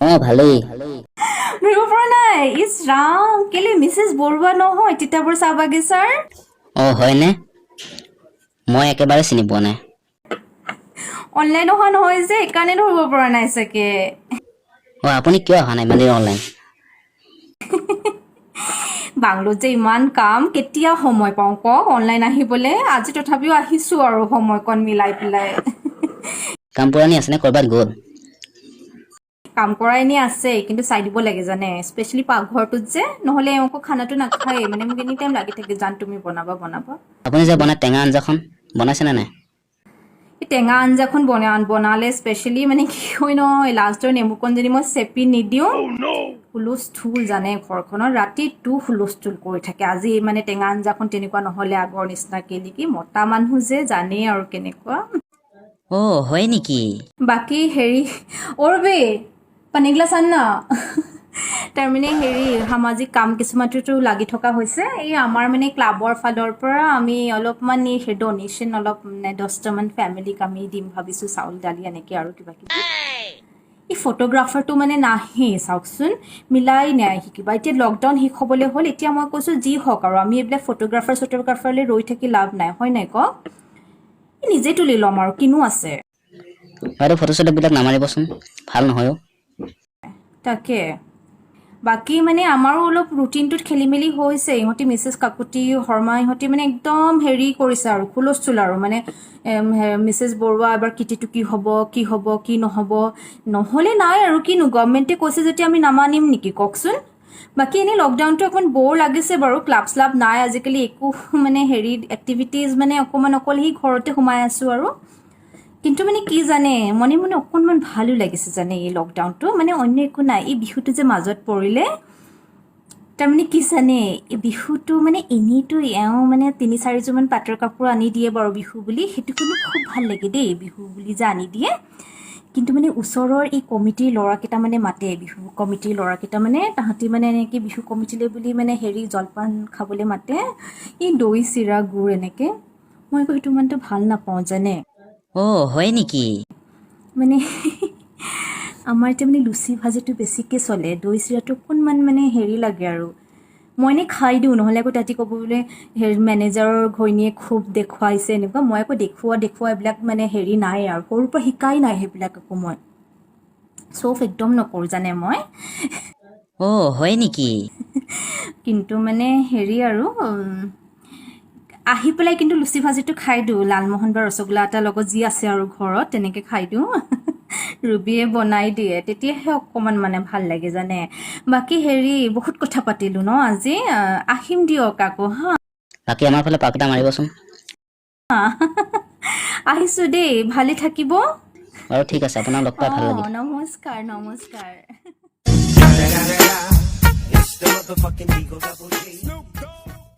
অঁ, ভালেই। ধৰিব পৰা নাই? ইছ ৰাম, কেলে মিছেছ বৰুৱা নহয়, তিতাবৰ চাহ বাগিচাৰ? অঁ, হয়নে? মই একেবাৰে চিনি পোৱা নাই। অনলাইন অহা নহয় যে, সেইকাৰণে ধৰিব পৰা নাই চাগে। অঁ, আপুনি কিয় অহা নাই ইমান দিন অনলাইন? বাংলোত যে ইমান কাম, কেতিয়া সময় পাওঁ কওক অনলাইন আহিবলৈ? আজি তথাপিও আহিছোঁ আৰু সময়কণ মিলাই পেলাই। কাম পুৰণি আছেনে, ক'ৰবাত গ'ল? কাম কৰা এনেই আছে, কিন্তু চাই দিব লাগে জানে, স্পেচিয়েলি পাকঘৰটোত যে, নহ'লে এওঁ আকৌ খানাটো নাখায়েই। মানে মোক এনি টাইম লাগি থাকে, জান তুমি বনাবা, বনাবা। আপুনি যে বনাই টেঙা আঞ্জাখন বনাইছেনে নাই? এই টেঙা আঞ্জাখন বনালে স্পেচিয়েলি মানে কি হয় নহয়, লাষ্টৰ নেমুকণ যদি মই চেপি নিদিওঁ, হুলস্থুল জানে, ঘৰখনত ৰাতিটো হুলস্থুল কৰি থাকে। আজি মানে টেঙা আঞ্জাখন তেনেকুৱা নহ'লে আগৰ নিচিনাকে নেকি। মতা মানুহ যে, জানেই আৰু কেনেকুৱা। অঁ, হয় নেকি? বাকী হেৰি, অৰবে পানী গিলাচ আন না। তাৰমানে হেৰি, সামাজিক কাম কিছুমানতো লাগি থকা হৈছে। এই আমাৰ মানে ক্লাবৰ ফালৰ পৰা আমি অলপমান এই ডনেশ্যন অলপ মানে 10টামান ফেমিলিক আমি দিম ভাবিছোঁ, চাউল দালি এনেকৈ আৰু কিবা কিবি। এই ফটোগ্ৰাফাৰটো মানে নাহেই, চাওকচোন, মিলাই নাই শিকিবা। এতিয়া লকডাউন শেষ হ'বলৈ হ'ল। এতিয়া মই কৈছোঁ, যি হওক আৰু, আমি এইবিলাক ফটোগ্ৰাফাৰ চটোগ্ৰাফাৰলৈ ৰৈ থাকি লাভ নাই, হয় নাই কওক? এই নিজে তুলি ল'ম আৰু, কিনো আছে। বাইদেউ, ফটো চটোবিলাক নামাৰিবচোন, ভাল নহয় অ'। তাকে, বাকী মানে আমাৰো অলপ ৰুটিনটোত খেলি মেলি হৈছে। ইহঁতি মিছেছ কাকুতি শৰ্মা, ইহঁতি মানে একদম হেৰি কৰিছে আৰু, হুলস্থুল আৰু। মানে মিছেছ বৰুৱা এবাৰ কিটিটো কি হ'ব, কি হ'ব, কি নহ'ব, নহ'লে নাই আৰু কিনো। গভমেণ্টে কৈছে যেতিয়া আমি নামানিম নেকি কওকচোন? বাকী এনেই লকডাউনটো অকণমান ব'ৰ লাগিছে বাৰু। ক্লাব শ্লাব নাই আজিকালি একো, মানে হেৰি এক্টিভিটিজ মানে অকণমান অকল সি ঘৰতে সোমাই আছোঁ আৰু। কিন্তু মানে কি জানে, মনে মনে অকণমান ভালো লাগিছে জানে এই লকডাউনটো। মানে অন্য একো নাই, এই বিহুটো যে মাজত পৰিলে। তাৰমানে কি জানে, এই বিহুটো মানে এনেইতো এওঁ মানে তিনি চাৰিযোৰমান পাটৰ কাপোৰ আনি দিয়ে বাৰু বিহু বুলি, সেইটো কিন্তু খুব ভাল লাগে দেই, বিহু বুলি যে আনি দিয়ে। কিন্তু মানে ওচৰৰ এই কমিটিৰ ল'ৰাকেইটা মানে মাতে, বিহু কমিটিৰ ল'ৰাকেইটা, মানে তাহাঁতি মানে এনেকৈ বিহু কমিটিলৈ বুলি মানে হেৰি জলপান খাবলৈ মাতে, এই দৈ চিৰা গুৰ এনেকৈ। মই আকৌ সেইটো ইমানটো ভাল নাপাওঁ জানে। অঁ, হয় নেকি? মানে আমাৰ এতিয়া মানে লুচি ভাজিটো বেছিকৈ চলে, দৈ চিৰাটো অকণমান মানে হেৰি লাগে আৰু। মই এনেই খাই দিওঁ, নহ'লে আকৌ তাহাঁতি ক'ব বোলে হেৰি মেনেজাৰৰ ঘৈণীয়ে খুব দেখুৱাইছে এনেকুৱা। মই আকৌ দেখুওৱা দেখুওৱা এইবিলাক মানে হেৰি নাই আৰু, সৰুৰ পৰা শিকাই নাই সেইবিলাক আকৌ। মই চব একদম নকৰোঁ জানে মই। অঁ, হয় নেকি? কিন্তু মানে হেৰি আৰু, আহি পেলাই কিন্তু লুচি ভাজিটো খাই দিওঁ, লালমোহন বা ৰসগোল্লা এটাৰ লগত, যি আছে আৰু ঘৰত তেনেকৈ খাই দিওঁ। ৰুবিয়ে বনাই দিয়ে, তেতিয়াহে অকণমান মানে ভাল লাগে জানে। বাকী হেৰি, বহুত কথা পাতিলোঁ ন আজি। আহিম দিয়ক আকৌ হা। বাকী আমাৰ ফালে পাক এটা মাৰিবচোন। আহিছোঁ দেই, ভালে থাকিব। বাৰু, ঠিক আছে, আপোনাক লগ পাই ভাল অঁ লাগিল। নমস্কাৰ, নমস্কাৰ। It's the motherfucking D-O Double G.